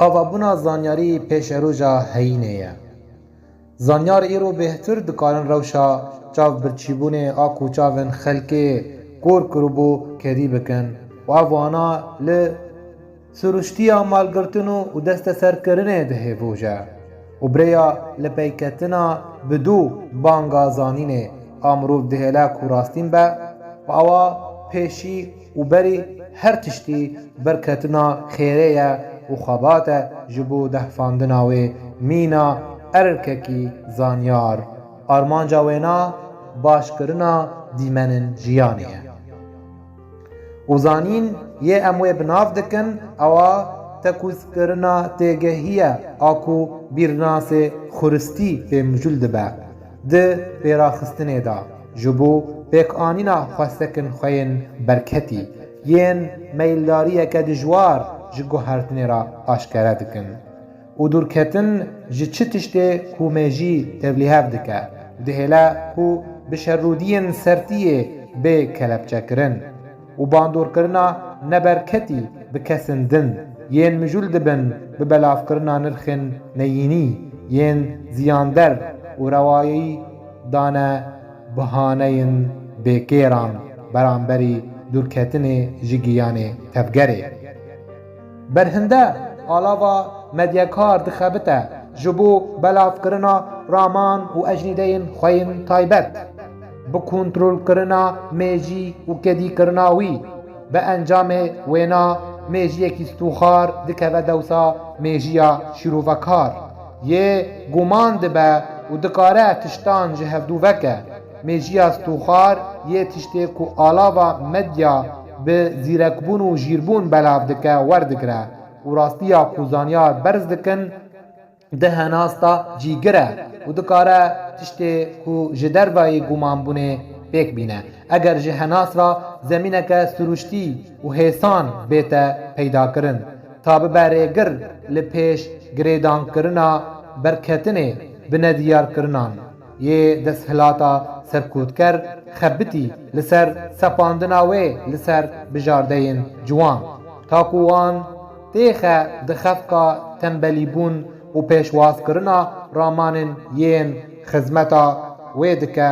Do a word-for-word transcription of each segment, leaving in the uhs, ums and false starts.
Avabûna zanyarî pêşeroja heyînê ye. Zanyar îro bêhtir dikarin rewşa çavbirçîbûnê a ku çavên xelkê kor kiribû kedî bikin û ev wana li siruştiya malgirtin û desteserkirinê dihêvoje û bi rêya lipeyketina bi dû banga zanînê a mirov dihêle ku rastîn be û ewa pêşî û berî her tiştî berketina xêrê ye û xebat e ji bo dehfandina wê mîna erkekî zanyar. Armanca wêna başkirina dîmenên jiyanê ye. Û zanîn yê em wê bi nav dikin, ewa tekûzkirina têgehî ye a ku bîrnasê xuristî pê mijûl dibe. Di pêraxistinê de ji bo pêkanîna xwestekin xwe yên berketî, yên meyildariyeke dijwar ji guhertinê re aşkere dikin û dûrketin ji çi tiştê ku mêjî tevlîhev dike û dihêle ku bi şerrûdiyên sertiyê bê kelepçekirin û bandorkirina neberketî bi kesên din, yên mijûl dibin bi belavkirina nirxên neyînî yên ziyander û rewayî dane bihaneyên bêkêran beramberî dûrketinê ji giyanê tevgerê. Berhinde alava medyekar dixebite ji bo belavkirina raman û ecnîdeyên xwe yên taybet, bi kontrolkirina mêjî û kedîkirina wî. Bi encamê wêna mêjiyekî stûxar dikeve dewsa mêjiya şîrovekar. Yê guman dibe û dikare tiştan ji hevdû veke. Mêjiya stûxar yê tiştê ku alava medya bi zîrekbûn û jîrbûn belav dike werdigire û rastiya ku zanyar berz dikin di henas de cîgir e û dikare tiştê ku ji dervayî gumanbûnê pêk bîne. Eger ji henas re zemîneke siruştî û hêsan bête peydakirin, ta bibe rêgir li pêş girêdankirina berketinê bi nediyarkirinan yê desthilata serkûtker xebitî li ser sepandina wê li ser bijardeyên ciwan, ta ku wan têxe di xefka tembelîbûn û pêşwazkirina ramanên yên xizmeta wê dike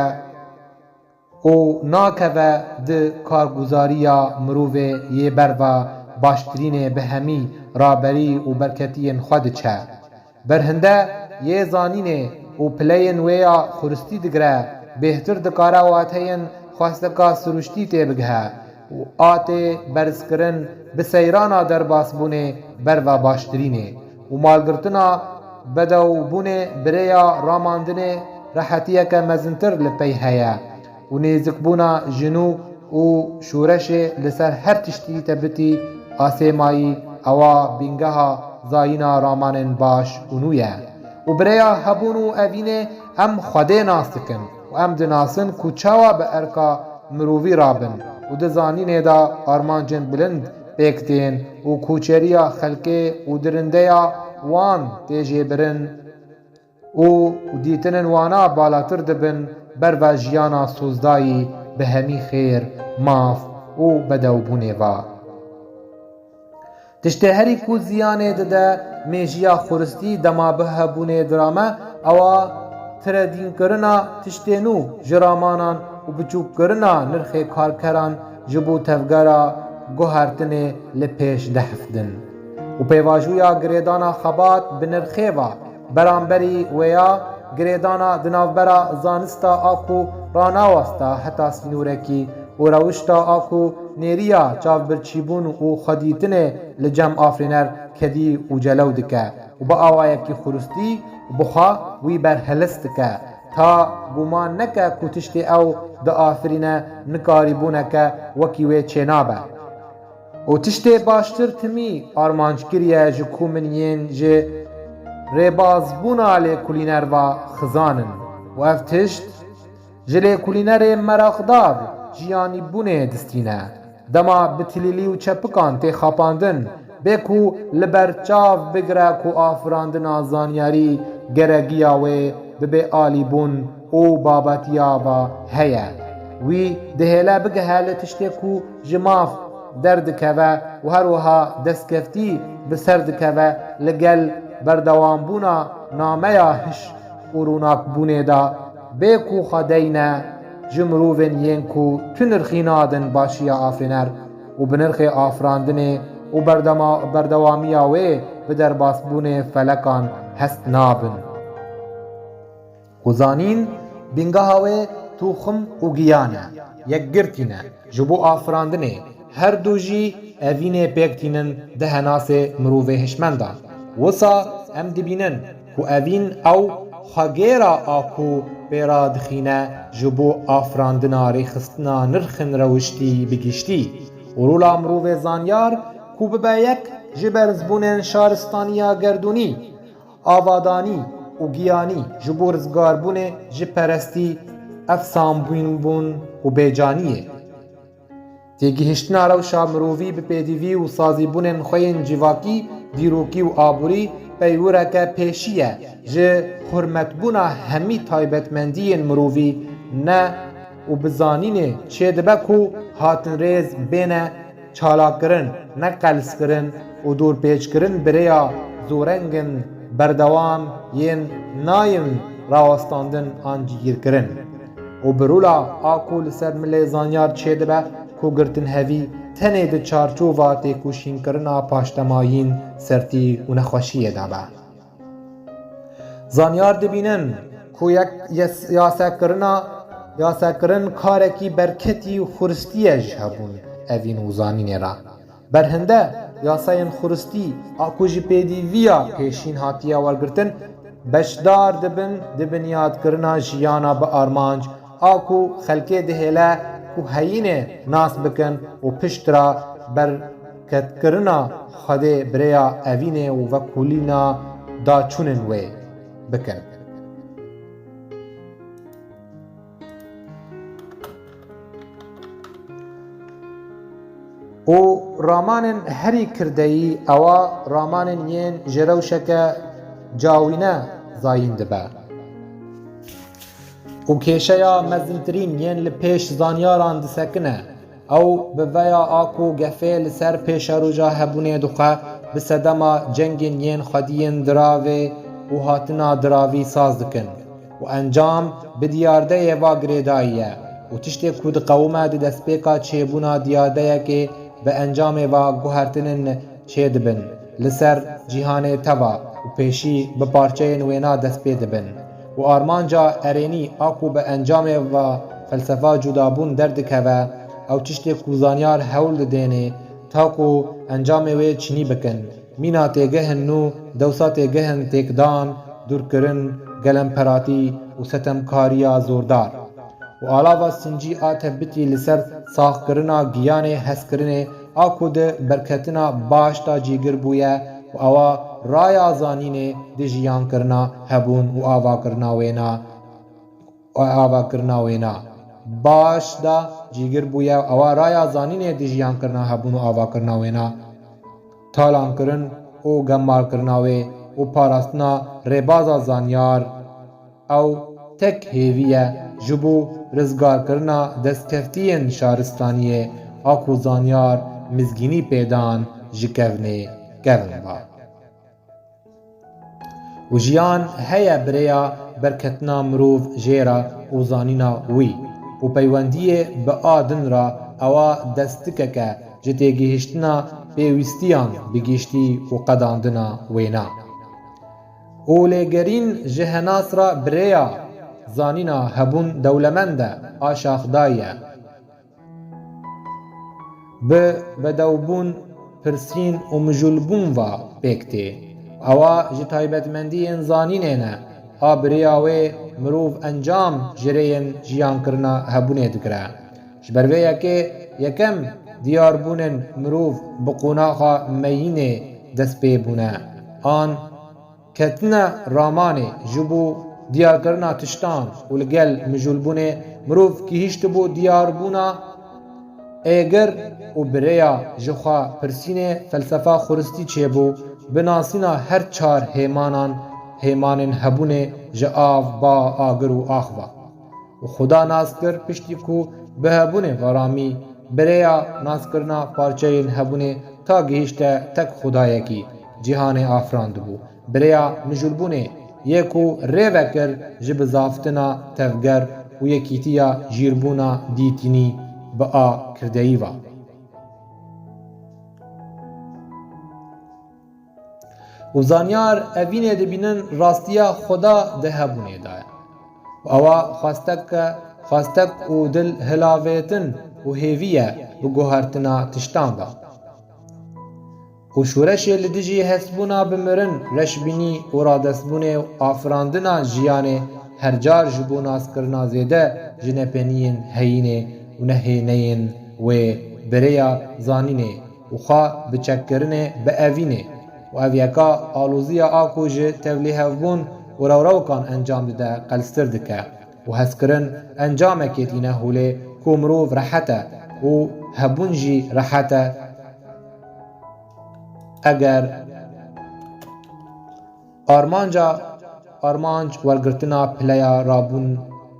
û nakeve di karguzariya mirovê yê berva baştirînê bi hemî raberî û berketiyên xwe diçe. Berhinde yê zanînê û pileyên wê ya xuristî digire, bêhtir dikare wateyên xwesteka siruştî têbigihe û a tê berzkirin bi seyrana derbasbûnê berva baştirînê û malgirtina bedewbûnê bi rêya ramandinê rehetiyeke mezintir li pey heye û nêzikbûna jinû û şûreşê li ser her tiştî tebitî asêmayî ewa bîngeha zayîna ramanên baş û nû ye. Û bi rêya hebûn û evînê em Xwedê nas dikin û em dinasin ku çawa bi erka mirovî rabin û di zanînê de armancên bilind pêk tên û koçeriya xelkê û dirindeya wan tê jêbirin û dîtinên wana balatir dibin berva jiyana sozdayî bi hemî xêr, maf û bedewbûnê va. Tiştê herî ku ziyanê dide mêjiya xuristî dema bi hebûnê dirame, ewa tiredînkirina tiştê nû ji ramanan û biçûkkirina nirxê karkeran ji bo tevgera guhertinê li pêş dihiftin. Û pêvajoya girêdana xebat bi nirxê va. Beramberî wêya girêdana di navbera zanista a ku ranawasta heta sînorekî û rewişta a ku nêriya çavbirçîbûn û xwedîtinê li cem afirîner kedî û celew dike û bi awayekî xuristî û bi xwe wî berhelis dike, ta guman neke ku tiştê ew diafirîne nikarîbûneke wekî wê çênabe. Û tiştê baştir timî armanc kiriye ji ku min yên ji rêbazbûna lêkolîner ve xizanin. Û ev tişt ji lêkolînerê meraqdar jiyanîbûnê distîne. Dema bi tilîlî û çepikan tê xapandin, bê ku li ber çav bigire ku afirandina zanyarî geregiya wê bi bêalîbûn û babetiya ve heye. Wî dihêle bigihe li tiştê ku ji maf derdikeve û her wiha destkeftî bi ser dikeve li gel berdewambûna nameya hiş û rûnakbûnê de, bê ku xwe deyne ji mirovên yên ku tu nirxî nadin başiya afirîner û bi nirxê afirandinê û berdema-, berdewamiya wê bi derbasbûnê felekan hest nabin. Ku zanîn, bîngeha wê tûxim û giyan e, yekgirtî ne. Ji bo afirandinê her du jî evînê pêk tînin di henasê mirovê hişmendan. Wisa em dibînin ku evîn ew xwegêra a ku pê re dixîne ji bo afirandina rêxistina nirxên rewiştî bi giştî û rola mirovê zanyar ku bibe yek ji berzbûnên şaristaniya gerdûnî, avadanî û giyanî ji bo rizgarbûnê ji perestî, efsanbûnbûn û bêcaniyê. Têgihiştina rewşa mirovî bi pêdivî û sazîbûnên xwe yên civakî, dîrokî û aborî peywireke pêşî ye ji hurmetbûna hemî taybetmendiyên mirovî ne û bi zanînê çêdibe ku hatinrêz bêne çalakkirin, ne qelskirin û dorpêçkirin bi rêya zorengên berdewam yên nayên rawestandin an cîgîrkirin. Û bi rola a ku li ser milê zanyar çêdibe ku girtinhevî tenê di çarçova têkoşînkirina paştemayîn, sertî û nexweşiyê de be. Zanyar dibînin ku yek-, yes-, yasekirina, yasekirin karekî berketî û xuristî ye ji hebûn evîn û zanînê re. Berhinde yasayên xuristî a ku ji pêdîviya pêşîn hatiye wergirtin, beşdar dibin di binyadkirina jiyana bi armanc a ku xelkê dihêle ku heyînê nas bikin û piştre berketkirina Xwedê bi rêya evînê û vekolîna daçûnên wê bikin. Û ramanên herî kirdeyî ewa ramanên yên ji rewşeke cawîne zayîn dibe. Û kêşeya mezintirîn yên li pêş zanyaran disekine, ew bi veya a ku gefê li ser pêşeroja hebûnê dixwe, bi sedema cengên yên xwediyên diravê û hatina diravî saz dikin. Û encam bi diyardeyê ve girêdayî ye û tiştê ku diqewime di destpêka çêbûna diyardeyekê bi encamê ve guhertinên çêdibin li ser cîhanê teva û pêşî bi parçeyên wêna dest pê dibin. Û armanca erênî a ku bi encamê ve felsefa cudabûn derdikeve, ew tiştê ku zanyar hewl didênê ta ku encamê wê çinî bikin. Mîna têgehên nû, dewsa têgehên têkdan, dûrkirin, gelemperatî û setemkariya zordar. Û alava sincî a tevbitî li ser saxkirina giyanê hezkirinê a ku di berketina baş de cîgir bûye û ewa raya zanînê di jiyankirina hebûn û avakirina wêna, û avakirina wêna baş de cîgir bûye û ewa raya zanînê di jiyankirina hebûn û avakirina wêna talankirin û gemmarkirina wê û parastina rêbaza zanyar, ew tek hêvî ye ji bo rizgarkirina destkeftiyên şaristaniyê a ku zanyar mizgînî pê dan ji kevnê kevn ba. Û jiyan heye bi rêya berketina mirov jê re û zanîna wî û peywendiyê bi a din re ewa destikeke ji têgihiştina pêwîstiyan bi giştî û qedandina wêna. Û lêgerîn ji henas re bi rêya zanîna hebûn dewlemend e, a şaxdayî ye. Bi bedewbûn, pirsîn û mijûlbûn ve pêk tê. Ewa ji taybetmendiyên zanînê ne, a bi rêya wê mirov encam ji rêyên jiyankirina hebûnê digire. Ji ber vê yekê yekem diyarbûnên mirov bi qonaxa meyînê dest pê bûne. An ketine ramanê ji bo diyarkirina tiştan û li gel mijûlbûnê mirov gihîştibû diyarbûna êgir û bi rêya ji xwe pirsînê felsefa xuristî çêbû, bi nasîna her çar hêmanan, hêmanên hebûnê ji av, ba, agir û ax ve. Û Xuda nas kir, piştî ku bi hebûnê ve ramî, Bi rêya naskirina parçeyên hebûnê ta gihîşte tek Xwedayekî cîhanê afirandibû. Bi rêya mijûlbûnê yê ku rê vekir ji bizaftina tevger û yekîtiya jîrbûna dîtînî bi a kirdeyî va. Û zanyar evînê dibînin rastiya Xweda di hebûnê de ye. Û ewa xwestek e, xwestek û dil hilavêtin û hêvî ye bi guhertina tiştan de. Û şoreşê li dijî hestbûna bi mirin, reşbînî û radestbûnê û afirandina jiyanê her car ji bo naskirina zêde ji nepeniyên heyînê û nehêneyên wê bi rêya zanînê û xwe bi çekkirinê bi evînê û ev yeka aloziya a ku ji tevlîhevbûn û rewrewikan encam dide qelstir dike û hezkirin encamekê tîne holê ku mirov rehet e û hebûn jî rehet e eger armanca armanc wergirtina pileya rabûn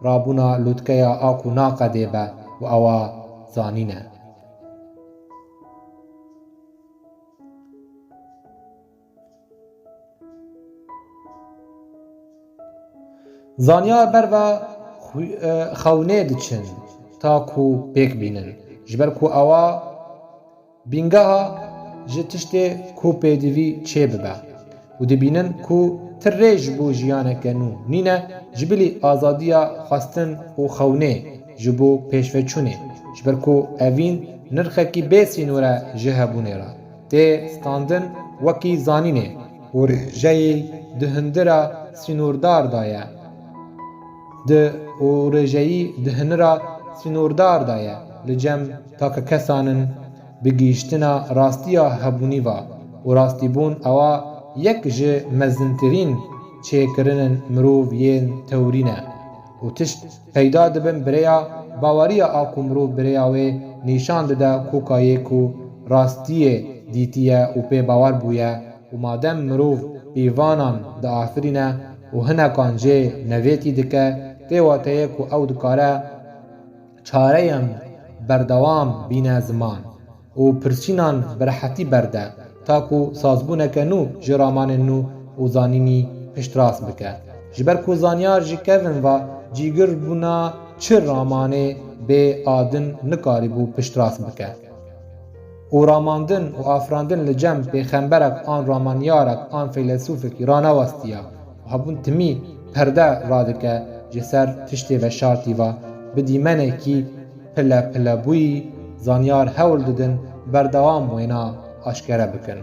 rabûna lûtkeya a ku naqedê be û ewa zanîn e. Zanyar berva xewnê diçin ta ku pêk bînin. Ji ber ku ewa bîngeha ji tiştê ku pêdivî çêbibe û dibînin ku ti rê ji bo jiyaneke nû nîne, ji bilî azadiya xwestin û xewnê ji bo pêşveçûnê, ji ber ku evîn nirxekî bê sînor e ji hebûnê re. Tê standin wekî zanînê û rêjeyî di hundira sînordar de ye. Di û rêjeyî di hunira sînordar de ye li cem takekesan in bi gihîştina rastiya hebûnî ve û rastîbûn ewa yek ji mezintirîn çêkirinên mirov yên tewrî ne û tişt peyda dibin bi rêya baweriya a ku mirov bi rêya wê nîşan dide koka yê ku rastiyê dîtiye û pê bawer bûye û madem mirov pîvanan diafirîne û hinekan jê nevêtî dike, tê wateyê ku ew dikare çareyên berdewam bîne ziman û pirsînan bi rehetî berde, ta ku sazbûneke nû ji ramanên nû û zanînî piştrast bike. Ji ber ku zanyar ji kevin ve cîgirbûna çi ramanê bê adin nikarîbû piştrast bike. Û ramandin û afirandin li cem pêxemberek an ramanyarek an feylesûfekî ranewestiye û hebûn timî perde radike ji ser tiştê veşartî ve bi dîmenekî pile pile bûyî zanyar hewl didin berdewam wêna aşkere bikin.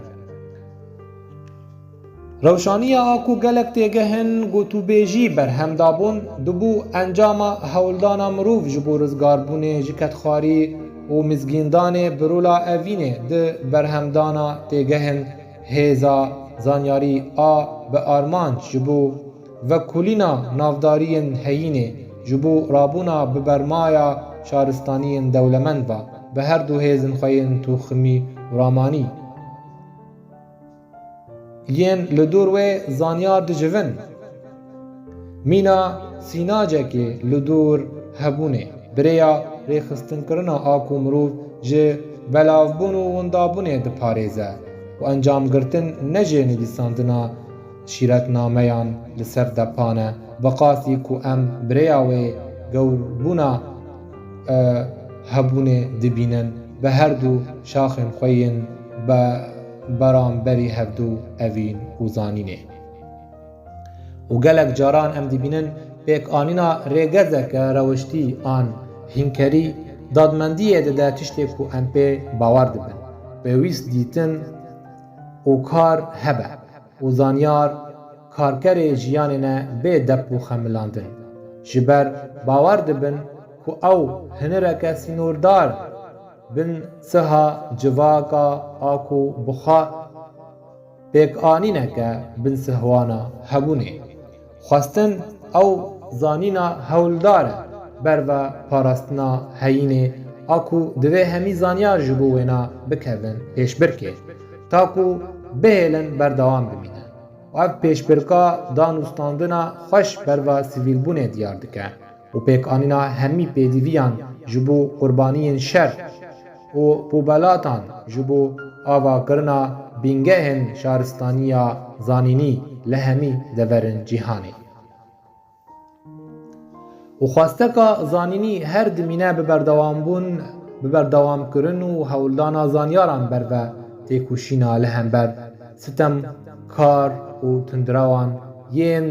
Rewşaniya a ku gelek têgehên gotûbêjî berhem dabûn, dibû encama hewldana mirov ji bo rizgarbûnê ji kedxwarî û mizgîndanê bi rola evînê di berhemdana têgehên hêza zanyarî a bi armanc ji bo vekolîna navdariyên heyînê, ji bo rabûna bi bermaya şaristaniyên dewlemend ve bi her du hêzên xwe yên toximî û ramanî. Yên li dor wê zanyar dicivin. Mîna sînacekê li dor hebûnê, bi rêya rêxistinkirina a ku mirov ji belavbûn û windabûnê diparêze û encamgirtin ne ji nivîsandina şîretnameyan li ser depan e, bi qasî ku em bi rêya wê gewrbûna e, hebûnê dibînin, bi her du şaxên xwe yên be-, beramberî hevdu evîn û zanînê. Û gelek caran em dibînin pêkanîna rêgezeke rewiştî an hînkerî dadmendiyê dide tiştê ku em pê bawer dibin, pêwîst dîtin û kar hebe. Û zanyar karkerê jiyanê ne bê dep û xemilandin. Ji ber bawer dibin ku ew hinireke sînordar bin siha civaka a ku bi xwe pêkanîneke binsihwana hebûnê. Xwestin ew zanîna hewldar e berve parastina heyînê a ku divê hemî zanyar ji bo wêna bikevin pêşbirkê, ta ku bihêlin berdewam bimîne. Û ev pêşbirka danûstandina xweş berva sivîlbûnê diyar dike û pêkanîna hemî pêdiviyan ji bo qurbaniyên şer û pûbelatan ji bo avakirina bîngehên şaristaniya zanînî li hemî deverên cîhanê. Û xwesteka zanînî her dimîne bi berdewambûn, bi berdewamkirin û hewldana zanyaran berve têkoşîna li hember sitem, kar û tundrewan yên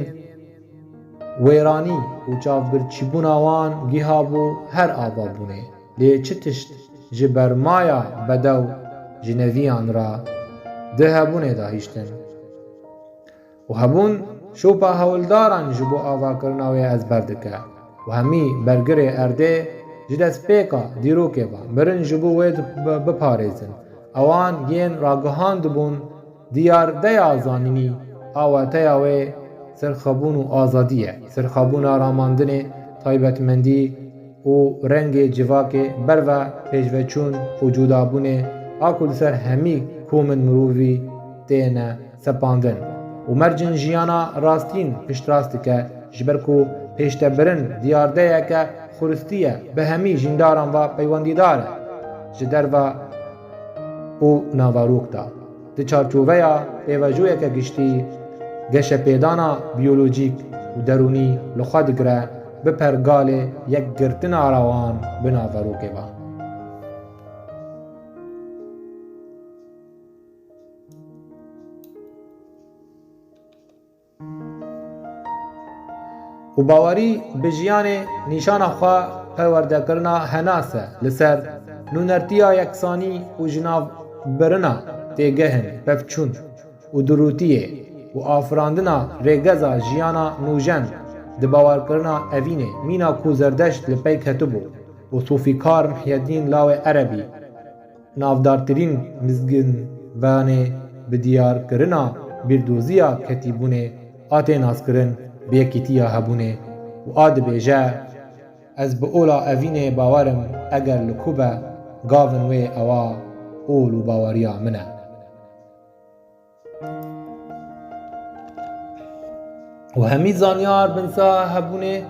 wêranî û çavbirçîbûna wan gihabû her avabûnê. Lê çi tişt ji bermaya bedew ji neviyan re di hebûnê de hiştin? Û hebûn şopa hewldaran ji bo avakirina wê ezber dike û hemî bergirê erdê ji destpêka dîrokê ve mirin ji bo wê di-, bi-, biparêzin. Ewan yên ragihandibûn diyardeya zanînî, aweteya wê serxwebûn û azadî ye. Serxwebûna ramandinê taybetmendî û rengê civakê berve pêşveçûn û cudabûnê a ku li ser hemî komên mirovî têne sepandin û mercên jiyana rastîn piştrast dike, ji ber ku pêştebirin diyardeyeke xuristî ye, bi hemî jîndaran ve peywendîdar e, ji derve û naverok de. Di çarçoveya pêvajoyeke giştî, geşepêdana biyolojîk û derûnî li xwe digire, bi pergalê yekgirtina rewan bi naverokê ve. Û bawerî bi jiyanê nîşana xwe perwerdekirina henas e li ser nûnertiya yeksanî û jinavbirina têgehên pevçûn û dirûtiyê û afirandina rêgeza jiyana nûjen di bawerkirina evînê mîna ku Zerdeşt li pey ketibû û sofîkar Mihyedîn Lawê Erebî navdartirîn mizginvanê bi diyarkirina bîrdoziya ketîbûnê a tê naskirin bi yekîtiya hebûnê û a dibêje, Ez bi ola evînê bawer im, eger li ku be, gavin wê ewa ol û baweriya min e. Û hemî zanyar binsa hebûnê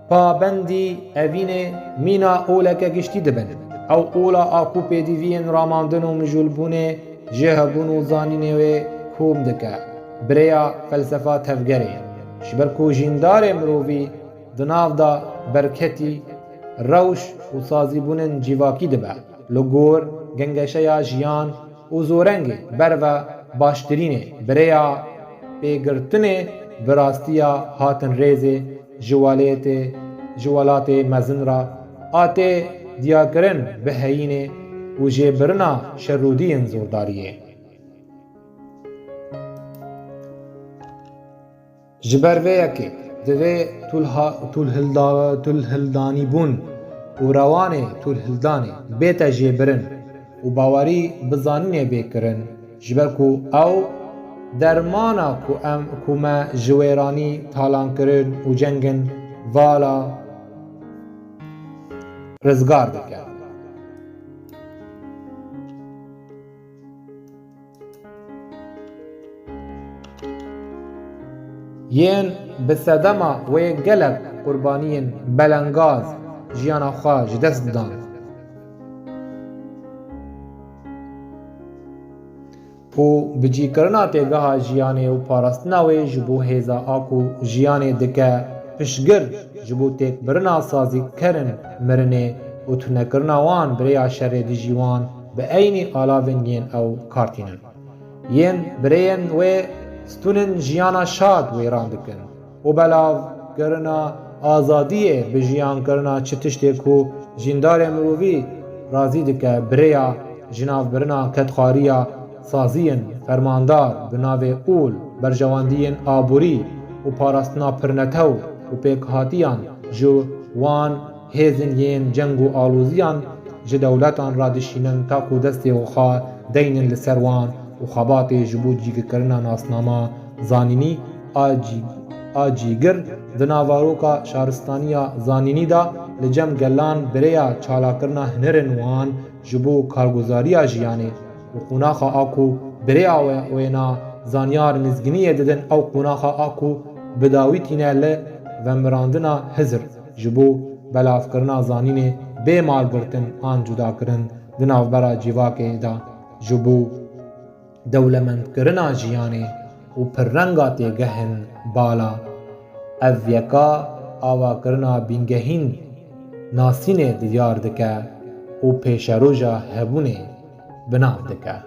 pabendî evînê mîna oleke giştî dibin. Ew ola a ku pêdiviyên ramandin û mijûlbûnê jê hebûn û zanînê wê kom dike, bi rêya felsefa tevgerê. Ji ber ku jîndarê mirovî di nav de berketî, rewş û sazîbûnên civakî dibe. Li gor gengeşeya jiyan û zorengê berve baştirînê bi rêya pêgirtinê bi rastiya hatin rêzê ji welatê, ji welatê mezin re a tê diyakirin bi heyînê û jêbirina şerûdiyên zordariyê. Ji ber vê yekê divê tûlha-, tûlhilda-, tûlhildanîbûn û rewanê tûlhildanê bête jêbirin û bawerî bi zanînê bê kirin, ji ber ku ew dermana ku em, ku me ji wêranî, talankirin û cengin vala rizgar dike. Yên bi sedema wê gelek qurbaniyên belengaz jiyana xwe ji dest dan û bicîkirina têgeha jiyanê û parastina wê ji bo hêza a ku jiyanê dike piştgir ji bo têkbirina sazîkerin mirinê û tunekirina wan bi rêya şerê dijî wan bi eynî alavên yên ew kar tînin. Yên birêyên wê stûnên jiyana şad wêran dikin û belavkirina azadiyê bi jiyankirina çi tiştê ku jîndarê mirovî razî dike, bi rêya jinavbirina kedxwariya saziyên fermandar bi navê ol, berjewendiyên aborî û parastina pirnetew û pêkhatiyan ji wan hêzên yên ceng û aloziyan ji dewletan radişînin ta ku destê xwe deynin li ser wan û xebatê ji bo cîgirkirina nasnama zanînî a cî-, a cîgir di naveroka şaristaniya zanînî de li cem gelan bi rêya çalakirina hunirên wan ji bo karguzariya jiyanê û qonaxa a ku bi rêya we-, wêna zanyar mizginiyê didin, ew qonaxa a ku bi dawî tîne li vemirandina hizir ji bo belavkirina zanînê bê malgirtin an cudakirin Di navbera civakê de ji bo dewlemendkirina jiyanê û pirrenga têgehên bala, ev yeka avakirina bingehîn nasînê diyar dike û pêşeroja hebûnê bi nav dike.